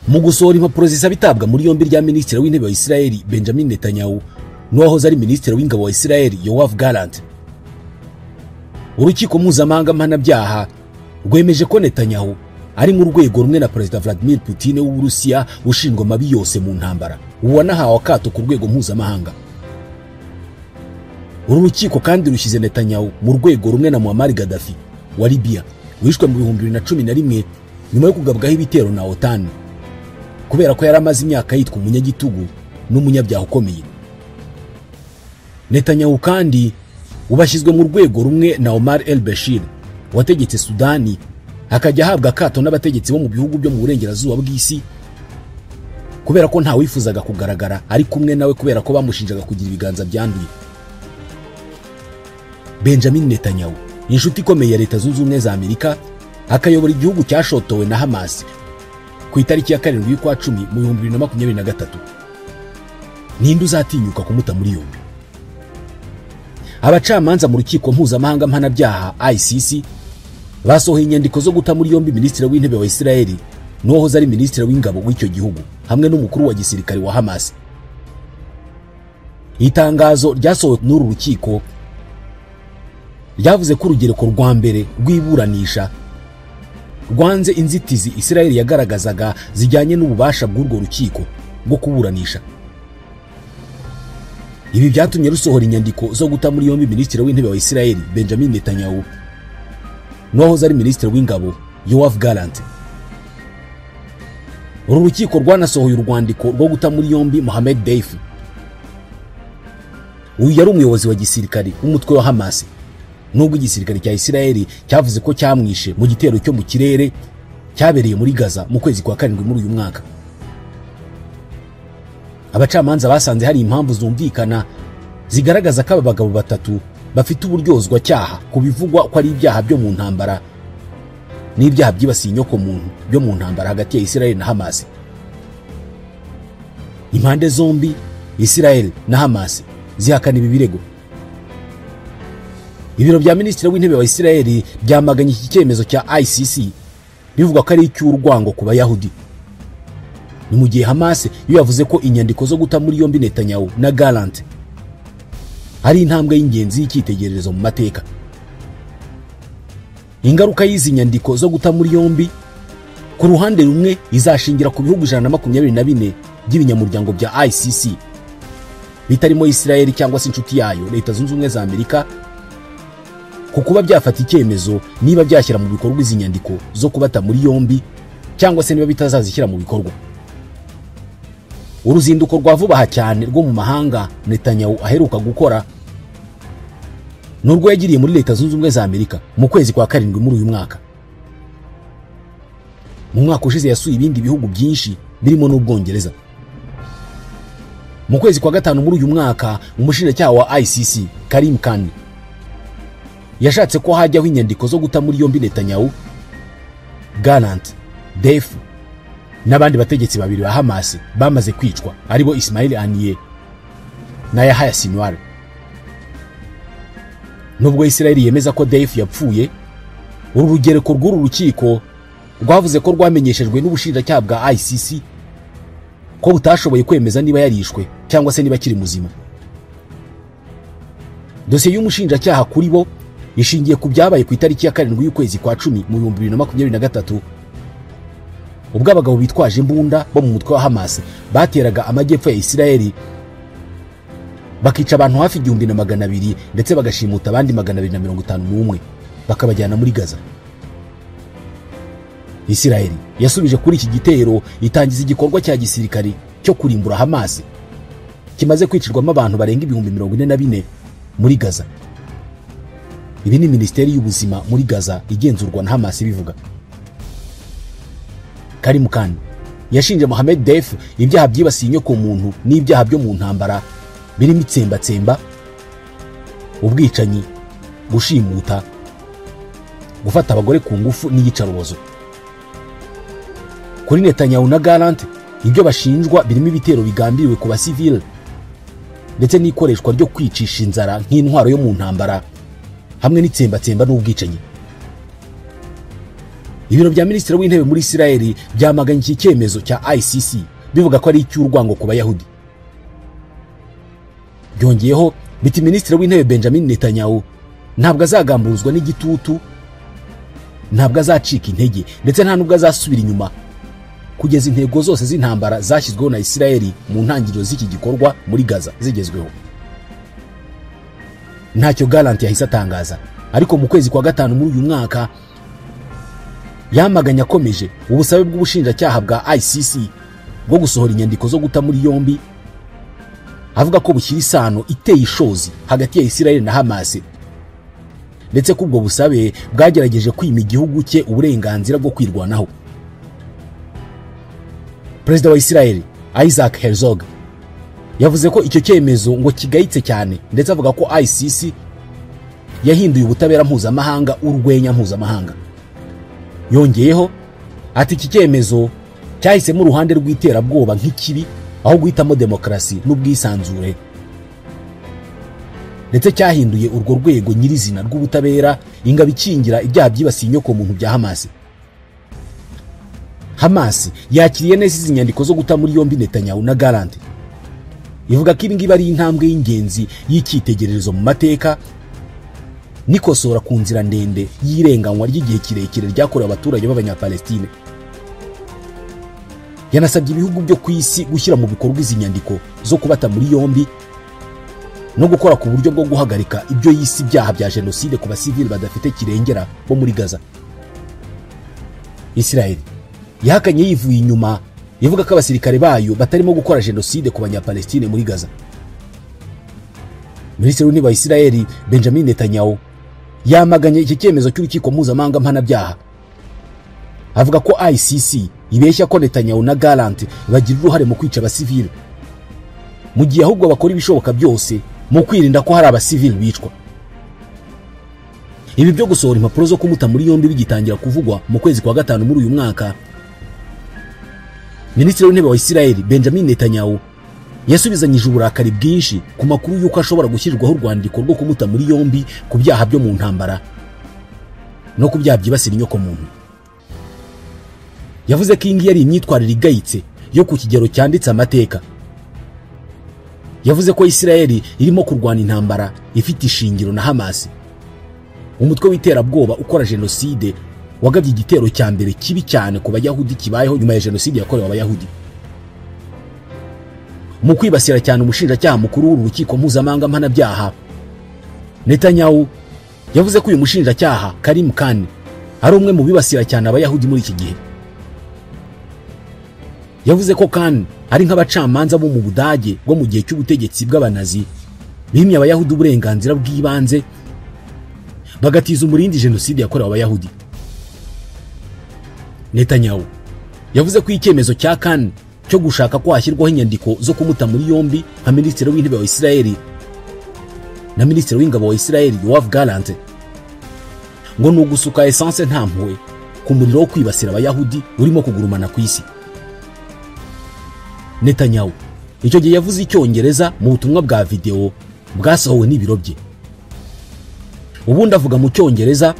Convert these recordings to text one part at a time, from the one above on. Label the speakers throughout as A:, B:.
A: Mu gusohora impapuro zisaba itabwa muri yombi rya Minisitiri w'Intebe wa Israel Benjamin Netanyahu n'uwahoze ari Minisitiri w'Ingabo wa Israel Yoav Gallant, Urukiko Mpuzamahanga Mpanabyaha rwemeje ko Netanyahu ari mu rwego rumwe na Perezida Vladimir Putin w'Uburusiya ushinjwa amabi yose mu ntambara, uwanahawe akato ku rwego mpuzamahanga. Uru rukiko kandi rushyize Netanyahu mu rwego rumwe na Muammar Gaddafi wa Libya, wishwe mu 2011 nyuma yo kugabwaho ibitero na OTAN kubera ko yari amaze imyaka yitwa umunyagitugu n'umunyabyaha ukomeye. Netanyahu kandi ubashyizwe mu rwego rumwe na Omar el-Bashir wategetse Sudani, akajya ahabwa akato n'abategetsi bo mu bihugu byo mu burengerazuba bw'isi kubera ko nta wifuzaga kugaragara ari kumwe nawe kubera ko bamushinjaga kugira ibiganza byanduye. Benjamin Netanyahu, inshuti ikomeye ya Leta Zunze Ubumwe za Amerika, akayobora igihugu cyashotowe na Hamas ku itariki ya 7 y'ukwa 10 mu 2023. Ninde uzatinyuka kumuta muri yombi? Abacamanza mu Rukiko Mpuzamahanga Mpanabyaha ICC basohoye inyandiko zo guta muri yombi Minisitiri w'Intebe wa Israel n'uwahoze ari Minisitiri w'Ingabo w'icyo gihugu hamwe n'umukuru wa gisirikare wa Hamas. Itangazo ryasohowe n'uru rukiko ryavuze ko urugereko rwa mbere rw'iburanisha rwanze inzitizi Israel yagaragazaga zijyanye n'ububasha bw'urwo rukiko bwo kuburanisha. Ibi byatumye rusohora inyandiko zo guta muri yombi Minisitiri w'Intebe wa Israel Benjamin Netanyahu n'uwahoze ari Minisitiri w'Ingabo Yoav Gallant. Uru rukiko rwanasohoye urwandiko rwo guta muri yombi Mohammed Deif. Uyu yari umuyobozi wa gisirikare w'umutwe wa Hamas, nubwo igisirikare cya Israel cyavuze ko cyamwishe mu gitero cyo mu kirere cyabereye muri Gaza mu kwezi kwa 7 muri uyu mwaka. Abacamanza basanze hari impamvu zumvikana zigaragaza ko aba bagabo batatu bafite uburyozwa cyaha ku bivugwa ko ari ibyaha byo mu ntambara n'ibyaha byibasiye inyoko muntu byo mu ntambara hagati ya Israel na Hamas. Impande zombi, Israel na Hamas, zihakana ibi birego. Ibiro bya Minisitiri w'Intebe wa Israel byamaganye iki cyemezo cya ICC bivuga ko ari icy'urwango ku Bayahudi. Ni mu gihe Hamas yo yavuze ko inyandiko zo guta muri yombi Netanyahu na Gallant ari intambwe y'ingenzi y'icyitegererezo mu mateka. Ingaruka y'izi nyandiko zo guta muri yombi ku ruhande rumwe izashingira ku bihugu 124 by'ibinyamuryango bya ICC bitarimo Israel cyangwa se inshuti yayo Leta Zunze Ubumwe za Amerika, ku kuba byafata icyemezo niba byashyira mu bikorwa izi nyandiko zo kubata muri yombi cyangwa se niba bitazazishyira mu bikorwa. Uruzinduko rwa vuba cyane rwo mu mahanga Netanyahu aheruka gukora nurwo yagiriye muri Leta Zunze Ubumwe za Amerika mu kwezi kwa 7 muri uyu mwaka. Mu mwaka ushize yasuye ibindi bihugu byinshi birimo n'Ubwongereza. Mu kwezi kwa 5 muri uyu mwaka, umushinjacyaha wa ICC Karim Khan yashatse ko hajyaho inyandiko zo guta muri yombi Netanyahu, Gallant, Deif n'abandi bategetsi babiri ba Hamas bamaze kwicwa, aribo Ismail Haniyeh na Yahya Sinwar. Nubwo Israel yemeza ko Deif yapfuye, uru rugereko rw'uru rukiko rwavuze ko rwamenyeshejwe n'ubushinjacyaha bwa ICC ko butashoboye kwemeza niba yarishwe cyangwa se niba akiri muzima. Dosiye y'umushinjacyaha kuri bo ishingiye ku byabaye ku itariki ya 7 y'ukwezi kwa 10 mu 2023, ubwo abagabo bitwaje imbunda bo mu mutwe wa Hamas bateraga amajyepfo ya Israel bakica abantu hafi 1200 ndetse bagashimuta abandi 251 bakabajyana muri Gaza. Israel yasubije kuri iki gitero itangiza igikorwa cya gisirikari cyo kurimbura Hamas kimaze kwicirwamo abantu barenga 44,000 muri Gaza. Ibi ni Minisiteri y'Ubuzima muri Gaza igenzurwa na Hamas bivuga. Karim Khan yashinje Mohammed Deif ibyaha byibasiye inyoko muntu n'ibyaha byo mu ntambara birimo itsembatsemba, ubwicanyi, gushimuta, gufata abagore ku ngufu n'iyicarubozo. Kuri Netanyahu na Gallant, ibyo bashinjwa birimo ibitero bigambiriwe ku basivile ndetse n'ikoreshwa ryo kwicisha inzara nk'intwaro yo mu ntambara hamwe n'itsembatsemba n'ubwicanyi. Ibiro bya Minisitiri w'Intebe muri Isirayeli byamaganye iki cyemezo cya ICC bivuga ko ari icy'urwango ku Bayahudi. Byongeyeho biti Minisitiri w'Intebe Benjamin Netanyahu ntabwo azagamburuzwa n'igitutu, ntabwo azacika intege, ndetse nta nubwo azasubira inyuma kugeza intego zose z'intambara zashyizweho na Isirayeli mu ntangiriro z'iki gikorwa muri Gaza zigezweho. Ntacyo Gallant yahise atangaza, ariko mu kwezi kwa gatanu muri uyu mwaka yamaganye akomeje ubusabe bw'ubushinjacyaha bwa ICC bwo gusohora inyandiko zo guta muri yombi, avuga ko bushyira isano iteye ishozi hagati ya Isirayeli na Hamas, ndetse ko ubwo busabe bwagerageje kwima igihugu cye uburenganzira bwo kwirwanaho. Perezida wa Isirayeli Isaac Herzog yavuze ko icyo cyemezo ngo kigayitse cyane, ndetse avuga ko ICC yahinduye ubutabera mpuzamahanga urwenya mpuzamahanga. Yongeyeho ati iki cyemezo cyahisemo uruhande rw'iterabwoba nk'ikibi aho guhitamo demokarasi n'ubwisanzure, ndetse cyahinduye urwo rwego nyirizina rw'ubutabera ingabo ikingira ibyaha byibasiye inyokomuntu bya Hamas. Hamas yakiriye neza izi nyandiko zo guta muri yombi Netanyahu na Gallant, ivuga ko ibi ngibi ari intambwe y'ingenzi y'icyitegererezo mu mateka nikosora ku nzira ndende y'irenganywa ry'igihe kirekire ryakorewe abaturage b'Abanyapalestine. Yanasabye ibihugu byo ku isi gushyira mu bikorwa izi nyandiko zo kubata muri yombi no gukora ku buryo bwo guhagarika ibyo yisi ibyaha bya jenoside ku basivili badafite kirengera bo muri Gaza. Israel yahakanye yivuye inyuma ivuga ko abasirikare bayo batarimo gukora jenoside ku Banyapalestine muri Gaza. Minisitiri w'Intebe wa Isirayeli Benjamin Netanyahu yamaganye iki cyemezo cy'urukiko mpuzamahanga mpanabyaha, avuga ko ICC ibeshya ko Netanyahu na Gallant bagira uruhare mu kwica abasivili, mu gihe ahubwo bakora ibishoboka byose mu kwirinda ko hari abasivili bicwa. Ibi byo gusohora impapuro zo kumuta muri yombi bigitangira kuvugwa mu kwezi kwa gatanu muri uyu mwaka, Minisitiri w'Intebe wa Isirayeli Benjamin Netanyahu yasubizanyije uburakari bwinshi ku makuru y'uko ashobora gushyirwaho urwandiko rwo kumuta muri yombi ku byaha byo mu ntambara no ku byaha byibasira inyokomuntu. Yavuze ko iyi ngiyi ari imyitwarire igayitse yo ku kigero cyanditse amateka. Yavuze ko Isirayeli irimo kurwana intambara ifite ishingiro na Hamas, umutwe w'iterabwoba ukora jenoside wagabye igitero cya mbere kibi cyane ku Bayahudi kibayeho nyuma ya jenoside yakorewe Abayahudi. Mu kwibasira cyane umushinjacyaha mukuru w'urukiko mpuzamahanga mpanabyaha, Netanyahu yavuze ko uyu mushinjacyaha Karim Khan ari umwe mu bibasira cyane Abayahudi muri iki gihe. Yavuze ko Khan ari nk'abacamanza bo mu Budage bwo mu gihe cy'ubutegetsi bw'Abanazi bimye Abayahudi uburenganzira bw'ibanze bagatiza umurindi jenoside yakorewe Abayahudi. Netanyahu yavuze ko icyemezo cya Khan cyo gushaka ko hashyirwaho inyandiko zo kumuta muri yombi nka Minisitiri w'Intebe wa Isirayeli na Minisitiri w'Ingabo wa Isirayeli Yoav Gallant ngo ni ugusuka essence nta mpuhwe ku muriro wo kwibasira Abayahudi urimo kugurumana ku isi. Netanyahu icyo gihe yavuze Icyongereza mu butumwa bwa video bwasohowe n'ibiro bye. Ubundi avuga mu Cyongereza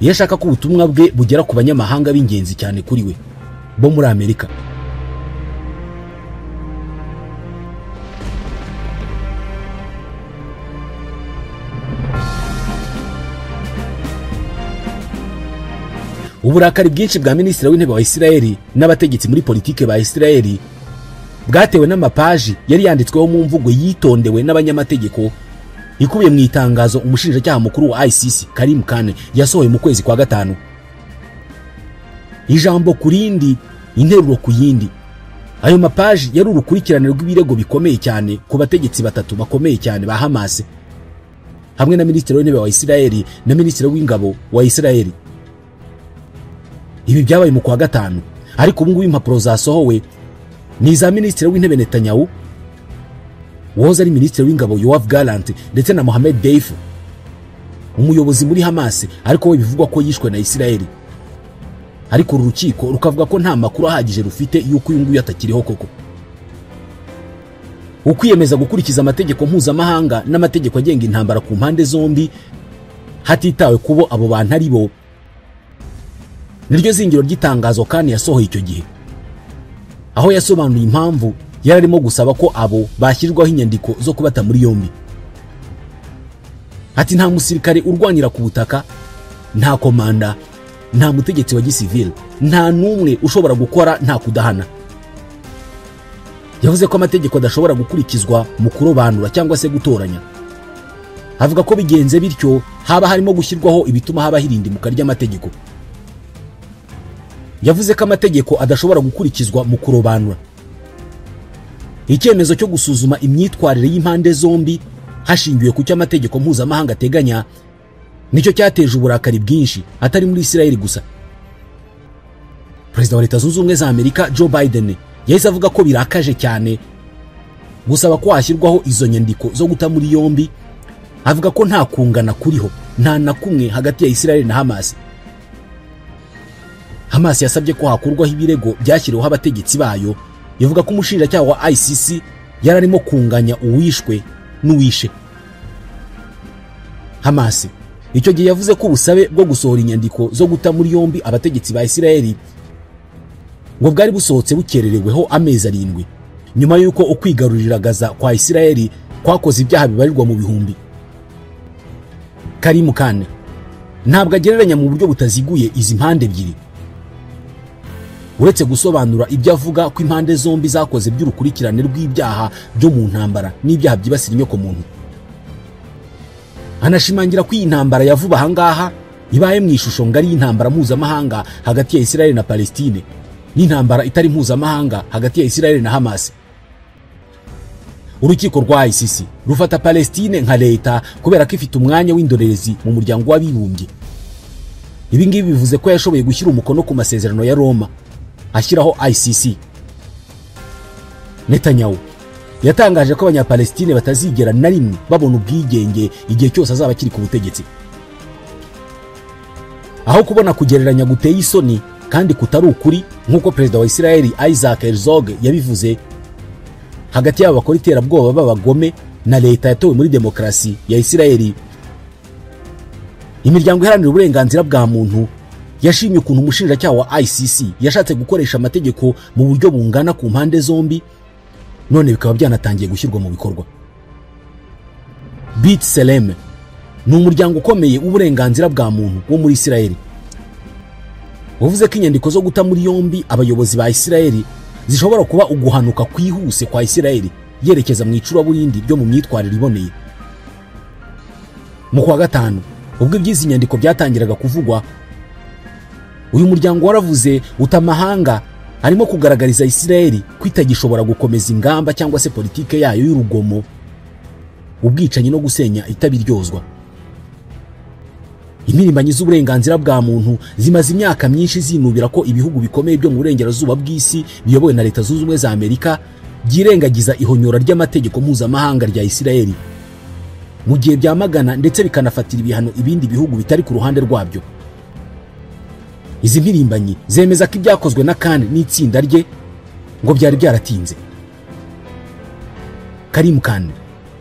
A: iyo ashaka ko ubutumwa bwe bugera ku banyamahanga b'ingenzi cyane kuri we bo muri Amerika. Uburakari bwinshi bwa Minisitiri w'Intebe wa Isirayeli n'abategetsi muri politike ba Isirayeli bwatewe n'amapaji yari yanditsweho mu mvugo yitondewe n'abanyamategeko ikubiye mu itangazo umushinjacyaha mukuru wa ICC Karim Khan yasohoye mu kwezi kwa gatanu. Ijambo ku rindi, interuro ku yindi, ayo mapaji yari urukurikirane rw'ibirego bikomeye cyane ku bategetsi batatu bakomeye cyane ba Hamas hamwe na Minisitiri w'Intebe wa Isirayeli na Minisitiri w'Ingabo wa Isirayeli. Ibi byabaye mu kwa gatanu, ariko ubu ngubu impapuro zasohowe ni iza Minisitiri w'Intebe Netanyahu, wahoze ari Minisitiri w'Ingabo Yoav Gallant, ndetse na Mohamed Deif, umuyobozi muri Hamas ariko we bivugwa ko yishwe na Isirayeli. Ariko uru rukiko rukavuga ko nta makuru ahagije rufite y'uko uyu nguyu atakiriho koko. Ukwiyemeza gukurikiza amategeko mpuzamahanga n'amategeko agenga intambara ku mpande zombi hatitawe kubo abo bantu ari bo, Niryo zingiro ry'itangazo kandi yasohoye icyo gihe, aho yasobanuye impamvu yararimo gusaba ko abo bashyirwaho inyandiko zo kubata muri yombi. Ati nta musirikare urwanira ku butaka, nta komanda, nta mutegetsi wa gisivile, nta n'umwe ushobora gukora nta kudahana. Yavuze ko amategeko adashobora gukurikizwa mu kurobanura cyangwa se gutoranya. Avuga ko bigenze bityo haba harimo gushyirwaho ibituma haba hirindimuka ry'amategeko. Yavuze ko amategeko adashobora gukurikizwa mu kurobanura. Icyemezo cyo gusuzuma imyitwarire y'impande zombi hashingiwe ku cyo amategeko mpuzamahanga ateganya nicyo cyateje uburakari bwinshi atari muri Israel gusa. Perezida wa Leta Zunze Ubumwe za Amerika Joe Biden yahise avuga ko birakaje cyane gusaba ko hashyirwaho izo nyandiko zo guta muri yombi. Avuga ko nta kungana kuriho, nta na kumwe hagati ya Israel na Hamas. Hamas yasabye ko hakurwaho ibirego byashyiriweho abategetsi bayo. Yavuga ko umushinjacyaha wa ICC yararimo kunganya uwishwe n'uwishe. Hamas icyo gihe yavuze ko ubusabe bwo gusohora inyandiko zo guta muri yombi abategetsi ba Israel ngo bwari busohotse bukerereweho amezi 7 nyuma y'uko ukwigarurira Gaza kwa Israel kwakoze ibyaha bibarirwa mu bihumbi. Karim Khan ntabwo agereranya mu buryo butaziguye izi mpande ebyiri. Uretse gusobanura ibyo avuga ko impande zombi zakoze by'urukurikirane rw'ibyaha byo mu ntambara n'ibyaha byibasira inyoko muntu, anashimangira ko iyi ntambara ya vuba ahangaha ibaye mu ishusho ngari y'intambara mpuzamahanga hagati ya Israel na Palestine n'intambara itari mpuzamahanga hagati ya Israel na Hamas. Urukiko rwa ICC rufata Palestine nka leta kubera ko ifite umwanya w'indorerezi mu muryango w'abibumbye. Ibi ngibi bivuze ko yashoboye gushyira umukono ku masezerano ya Roma ashyiraho ICC. Netanyahu yatangaje ko abanyapalestine batazigera na rimwe babona ubwigenge igihe cyose azaba akiri ku butegetsi. Aho kubona kugereranya guteye isoni kandi kutari ukuri nk'uko perezida wa Israel Isaac Herzog yabivuze, hagati y'abo bakora iterabwoba b'abagome na leta yatowe muri demokarasi ya Israel, imiryango iharanira uburenganzira bwa muntu yashimye ukuntu umushinjacyaha wa ICC yashatse gukoresha amategeko mu buryo bungana ku mpande zombi, none bikaba byanatangiye gushyirwa mu bikorwa. B'Tselem ni umuryango ukomeye w'uburenganzira bwa muntu wo muri Israel. Wavuze ko inyandiko zo guta muri yombi abayobozi ba Israel zishobora kuba uguhanuka kwihuse kwa Israel yerekeza mu icuraburindi ryo mu myitwarire iboneye. Mu kwa gatanu ubwo iby'izi nyandiko byatangiraga kuvugwa, uyu muryango waravuze utamahanga arimo kugaragariza Israel kwitagishobora gukomeza ingamba cyangwa se politike yayo y'urugomo, ubwicanyi no gusenya itabiryozwa. Impirimbanyi z'uburenganzira bwa muntu zimaze imyaka myinshi zinubira ko ibihugu bikomeye byo mu burengerazuba bw'isi biyobowe na Leta Zunze Ubumwe za Amerika byirengagiza ihonyora ry'amategeko mpuzamahanga rya Israel mu gihe byamagana ndetse bikanafatira ibihano ibindi bihugu bitari ku ruhande rwabyo. Izi mpirimbanyi zemeza ko ibyakozwe na Khan n'itsinda rye ngo byari byaratinze. Karim Khan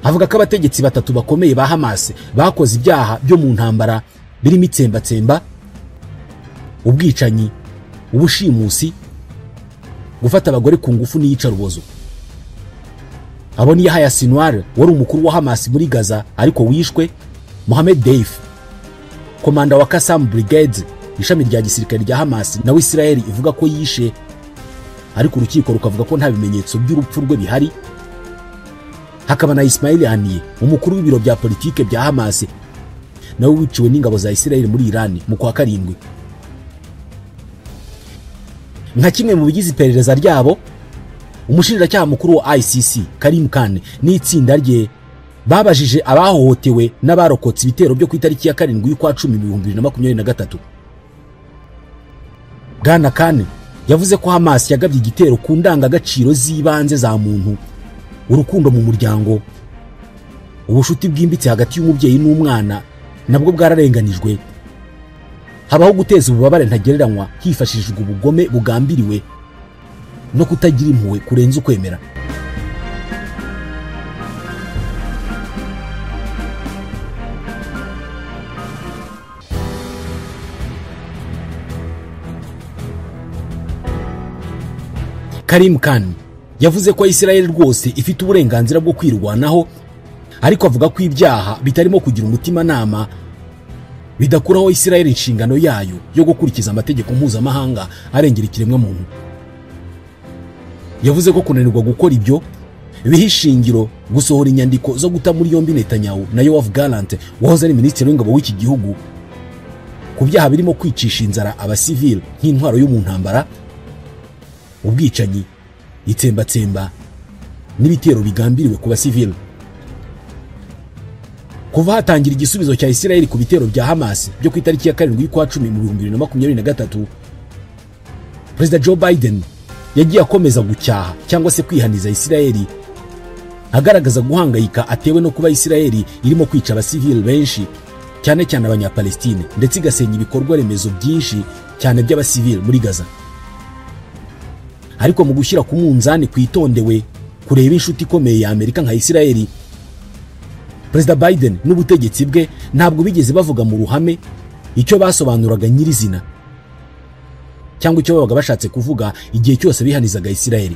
A: avuga ko abategetsi batatu bakomeye ba Hamas bakoze ibyaha byo mu ntambara birimo itsembatsemba, ubwicanyi, ubushimusi, gufata abagore ku ngufu n'iyicarubozo. Abo ni Yahya Sinwar wari umukuru wa Hamas muri Gaza ariko wishwe, Mohammed Deif komanda wa Qassam Brigade ishami rya gisirikare rya Hamas nawe Israel ivuga ko yishe, ariko urukiko rukavuga ko nta bimenyetso by'urupfu rwe bihari. Hakaba na Ismail Haniyeh umukuru w'ibiro bya politike bya Hamas nawe wiciwe n'ingabo za Israel muri Iran mu kwa 7. Nka kimwe mu bigize iperereza ryabo, umushinjacyaha mukuru wa ICC Karim Khan n'itsinda rye babajije abahohotewe n'abarokotse ibitero byo ku itariki ya 7 y'ukwa 10 2023. Bwana Khan yavuze ko Hamas yagabye igitero ku ndangagaciro z'ibanze za muntu, urukundo mu muryango, ubushuti bwimbitse hagati y'umubyeyi n'umwana nabwo bwararenganijwe, habaho guteza ububabare ntagereranywa hifashishijwe ubugome bugambiriwe no kutagira impuhwe kurenza ukwemera. Karim Khan yavuze ko Israel rwose ifite uburenganzira bwo kwirwanaho, ariko avuga ko ibyaha bitarimo kugira umutima nama bidakuraho Israel inshingano yayo yo gukurikiza amategeko mpuzamahanga arengera ikiremwa muntu. Yavuze ko kunanirwa gukora ibyo biha ishingiro gusohora inyandiko zo guta muri yombi Netanyahu na Yoav Gallant wahoze ari minisitiri w'ingabo w'iki gihugu ku byaha birimo kwicisha inzara abasivili nk'intwaro yo mu ntambara, ubwicanyi, itsembatsemba n'ibitero bigambiriwe ku basivili. Kuva hatangira igisubizo cya Israel ku bitero bya Hamas byo ku itariki ya 7 y'ukwa 10 mu 2023, Perezida Joe Biden yagiye akomeza gucyaha cyangwa se kwihaniza Israel, agaragaza guhangayika atewe no kuba Israel irimo kwica abasivili benshi cyane cyane abanyapalestine, ndetse igasenya ibikorwa remezo byinshi cyane by'abasivili muri Gaza. Ariko mu gushyira ku munzani kwitondewe kureba inshuti ikomeye ya Amerika nka Israel, Perezida Biden n'ubutegetsi bwe ntabwo bigeze bavuga mu ruhame icyo basobanuraga nyirizina cyangwa icyo babaga bashatse kuvuga igihe cyose bihanizaga Israel.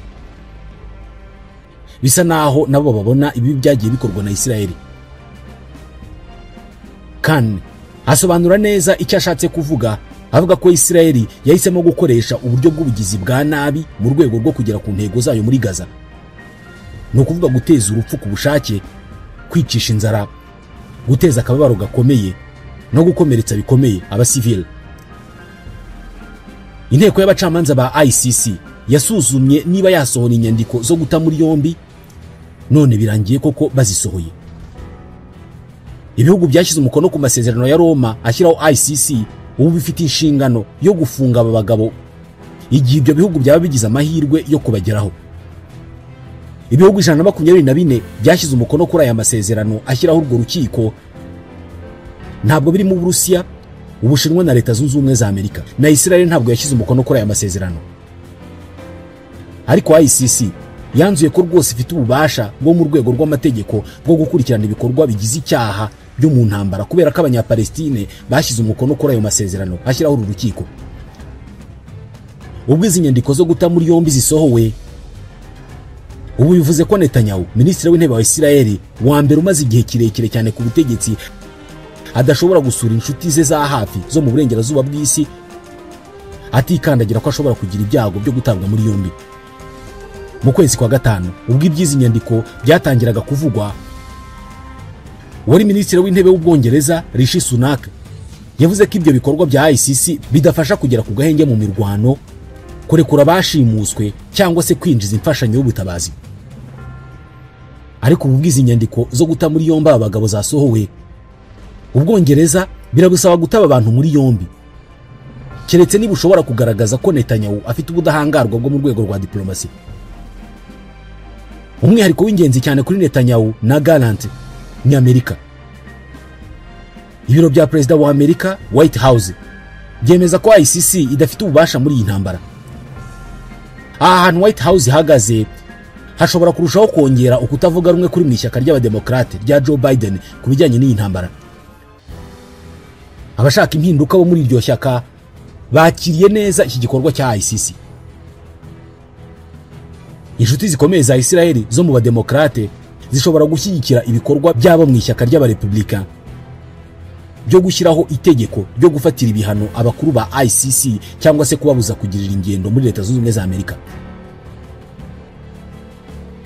A: Bisa naho nabo babona ibi byagiye bikorwa na Israel. Khan asobanura neza icyo ashatse kuvuga, avuga ko Israel yahisemo gukoresha uburyo bw'ubugizi bwa nabi mu rwego rwo kugera ku ntego zayo muri Gaza. Ni ukuvuga guteza urupfu ku bushake, kwicisha inzara, guteza akababaro gakomeye no gukomeretsa bikomeye abasivili. Inteko y'abacamanza ba ICC yasuzumye niba yasohora inyandiko zo guta muri yombi, none birangiye koko bazisohoye. Ibihugu byashyize umukono ku masezerano ya Roma ashyiraho ICC ubu bifite inshingano yo gufunga aba bagabo igihe ibyo bihugu byaba bigize amahirwe yo kubageraho. Ibihugu 124 byashyize umukono kuri aya masezerano ashyiraho urwo rukiko ntabwo birimo Uburusiya, Ubushinwa na Leta Zunze Ubumwe za Amerika. Na Israel ntabwo yashyize umukono kuri aya masezerano. Ariko ICC yanzuye ko rwose ifite ububasha bwo mu rwego rw'amategeko bwo gukurikirana ibikorwa bigize icyaha byo mu ntambara, kubera ko abanyapalestine bashyize umukono kuri ayo masezerano ashyiraho uru rukiko. Ubwo izi nyandiko zo guta muri yombi zisohowe, ubu bivuze ko Netanyahu, minisitiri w'intebe wa Israel wa mbere umaze igihe kirekire cyane ku butegetsi, adashobora gusura inshuti ze za hafi zo mu burengerazuba bw'isi atikandagira ko ashobora kugira ibyago byo gutabwa muri yombi. Mu kwezi kwa 5 ubwo iby'izi nyandiko byatangiraga kuvugwa, wari minisitiri w'intebe w'Ubwongereza Rishi Sunak yavuze ko ibyo bikorwa bya ICC bidafasha kugera ku gahenge mu mirwano, kurekura abashimuswe cyangwa se kwinjiza imfashanyo y'ubutabazi. Ariko ubu bw'izi nyandiko zo guta muri yombi aba bagabo zasohowe, Ubwongereza birabusaba gutaba abantu muri yombi, keretse niba ushobora kugaragaza ko Netanyahu afite ubudahangarwa bwo mu rwego rwa diplomasi. Umwihariko w'ingenzi cyane kuri Netanyahu na Gallant ni Amerika. Ibiro bya Perezida wa Amerika, White House, byemeza ko ICC idafite ububasha muri iyi ntambara. Aha hantu White House ihagaze hashobora kurushaho kongera ukutavuga rumwe kuri mu ishyaka ry'abademokrate rya Joe Biden ku bijyanye n'iyi ntambara. Abashaka impinduka bo muri iryo shyaka bakiriye neza iki gikorwa cya ICC. Inshuti zikomeye za Israel zo mu bademokrate zishobora gushyigikira ibikorwa byabo mu ishyaka ry'abarepublika byo gushyiraho itegeko ryo gufatira ibihano abakuru ba ICC cyangwa se kubabuza kugirira ingendo muri Leta Zunze Ubumwe za Amerika.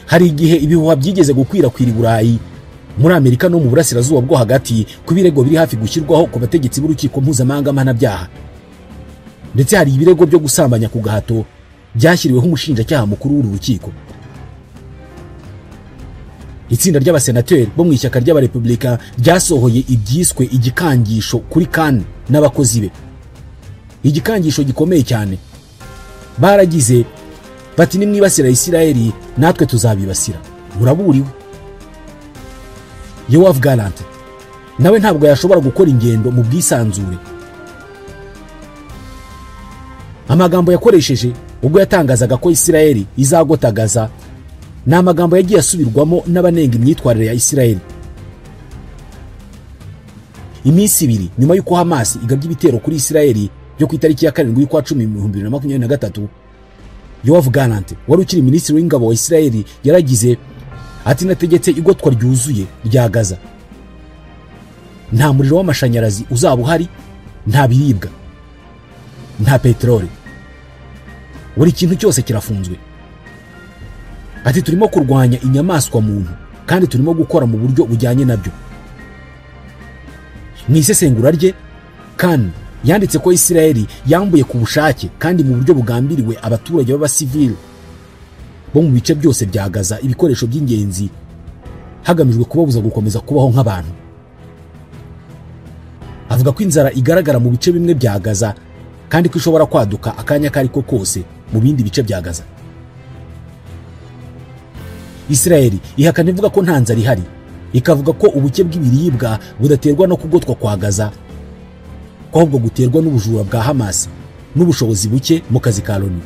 A: Hari igihe ibihuha byigeze gukwirakwira i Burayi, muri Amerika no mu burasirazuba bwo hagati ku birego biri hafi gushyirwaho ku bategetsi b'urukiko mpuzamahanga mpanabyaha. Ndetse hari ibirego byo gusambanya ku gahato byashyiriweho umushinjacyaha mukuru w'uru rukiko. Itsinda ry'abasenateri bo mu ishyaka ry'abarepublika ryasohoye ibyiswe igikangisho kuri Khan n'abakozi be. Igikangisho gikomeye cyane. Baragize bati nimwibasira Israel natwe tuzabibasira. Muraburiwe. Yoav Gallant nawe ntabwo yashobora gukora ingendo mu bwisanzure. Amagambo yakoresheje ubwo yatangazaga ko Israel izagotagaza ni amagambo yagiye asubirwamo n'abanenga imyitwarire ya Israel. Iminsi ibiri nyuma y'uko Hamas igabye ibitero kuri Israel byo ku itariki ya 7 y'ukwa 10 2023, Yoav Gallant wari ukiri minisitiri w'ingabo wa Israel yaragize ati nategetse igotwa ryuzuye rya Gaza, nta muriro w'amashanyarazi uzaba uhari, nta biribwa, nta peteroli, buri kintu cyose kirafunzwe. Ati turimo kurwanya inyamaswa muntu kandi turimo gukora mu buryo bujyanye nabyo. Mu isesengura rye Khan yanditse ko Israel yambuye ku bushake kandi mu buryo bugambiriwe abaturage b'abasivili bo mu bice byose bya Gaza ibikoresho by'ingenzi hagamijwe kubabuza gukomeza kubaho nk'abantu. Avuga ko inzara igaragara mu bice bimwe bya Gaza kandi ko ishobora kwaduka akanya kariko kose mu bindi bice bya Gaza. Israel ihakana ivuga ko nta nzara ihari, ikavuga ko ubuke bw'ibiribwa budaterwa no kugotwa kwa Gaza, ko ahubwo guterwa n'ubujura bwa Hamas n'ubushobozi buke mu kazi ka Loni.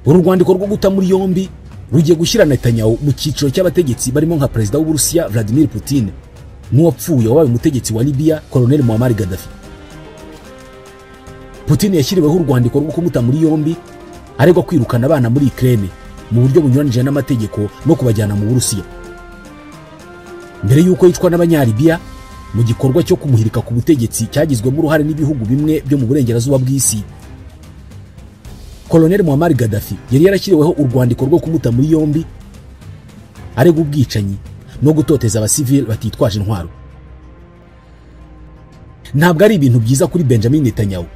A: Uru rwandiko rwo guta muri yombi rugiye gushyira Netanyahu mu cyiciro cy'abategetsi barimo nka Perezida w'Uburusiya Vladimir Putin n'uwapfuye wabaye umutegetsi wa Libya Colonel Muammar Gaddafi. Putin yashyiriweho urwandiko rwo kumuta muri yombi aregwa kwirukana abana muri Ukraine mu buryo bunyuranije n'amategeko no kubajyana mu Burusiya. Mbere y'uko yicwa n'abanyalibiya mu gikorwa cyo kumuhirika ku butegetsi cyagizwemo uruhare n'ibihugu bimwe byo mu burengerazuba bw'isi, Colonel Muammar Gaddafi yari yarashyiriweho urwandiko rwo kumuta muri yombi aregwa ubwicanyi no gutoteza abasivili batitwaje intwaro. Ntabwo ari ibintu byiza kuri Benjamin Netanyahu,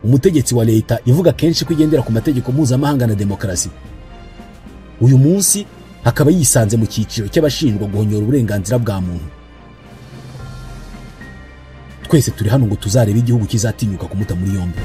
A: umutegetsi wa leta ivuga kenshi ko igendera ku mategeko mpuzamahanga na demokarasi. Uyu munsi akaba yisanze mu cyiciro cy'abashinjwa guhonyora uburenganzira bwa muntu. Twese turi hano ngo tuzarebe igihugu kizatinyuka kumuta muri yombi.